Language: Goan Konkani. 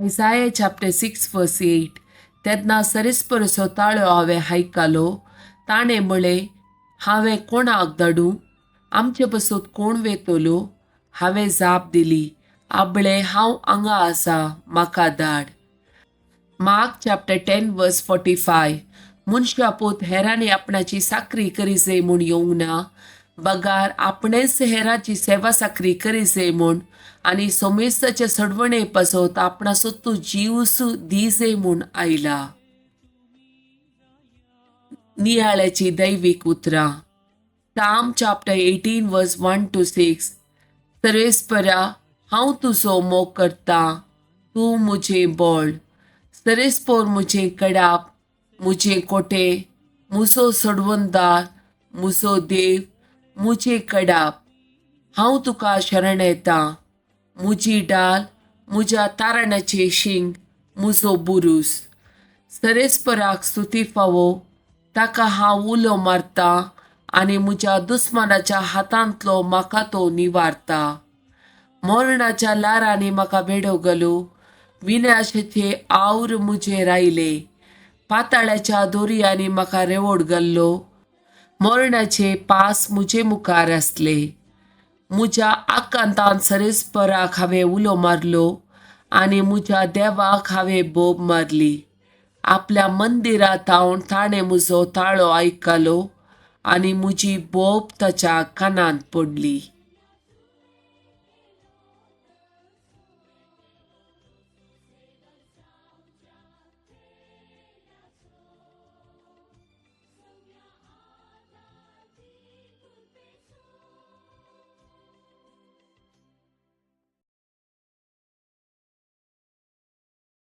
Isaiah chapter 6 verse 8. तेन्ना सरेस्परचो ताळो हांवें आयकलो. ताणें म्हळें, हांवें कोणाक धाडूं? आमचे पासत कोण वेतलो? हांवें जाप दिली, आबळे हांव हांगा आसा, म्हाका धाड. Mark chapter 10 verse 45. मनशा पूत हेरांनी आपणाची साकरी करी म्हूण येवंक ना, बगार आपणेच हेराची सेवा साकरी करी म्हूण आनी सोमेस्ताच्या सडवणे पासत आपणा सोत्तू जीवस दिजे म्हूण आयला. नियाळ्याची दैवीक उतरां. Psalm chapter 18 verse 1 to 6. सर्वेस्परा, हांव तुजो मोग करता, तूं म्हजें बळ. सरेस्पोर म्हजें कडाप, म्हजें कोटे, मुसो सोडवणदार, मुसो देव, म्हजें कडाप. हांव तुका शरण येता. म्हजी डाल, म्हज्या तारणाचें शिंग, म्हजो बुरूस. सरेस्पराक स्तुती फावो, ताका हांव उलो मारता आनी म्हज्या दुस्मानाच्या हातांतलो म्हाका तो निवारता. मरणाच्या ल्हारांनी म्हाका वेडो घालो, विनाशाचे आवर म्हजेर आयले. पाताळ्याच्या दोरयांनी म्हाका रेवड घाल्लो, मरणाचे पास म्हजे मुखार आसले. म्हज्या आकांतान सरेस्पराक हांवें उलो मारलो आनी म्हज्या देवाक हांवें बोब मारली. आपल्या मंदिरांत हांव ताणें म्हजो ताळो आयकलो आनी म्हजी बोब ताच्या कानांत पडली.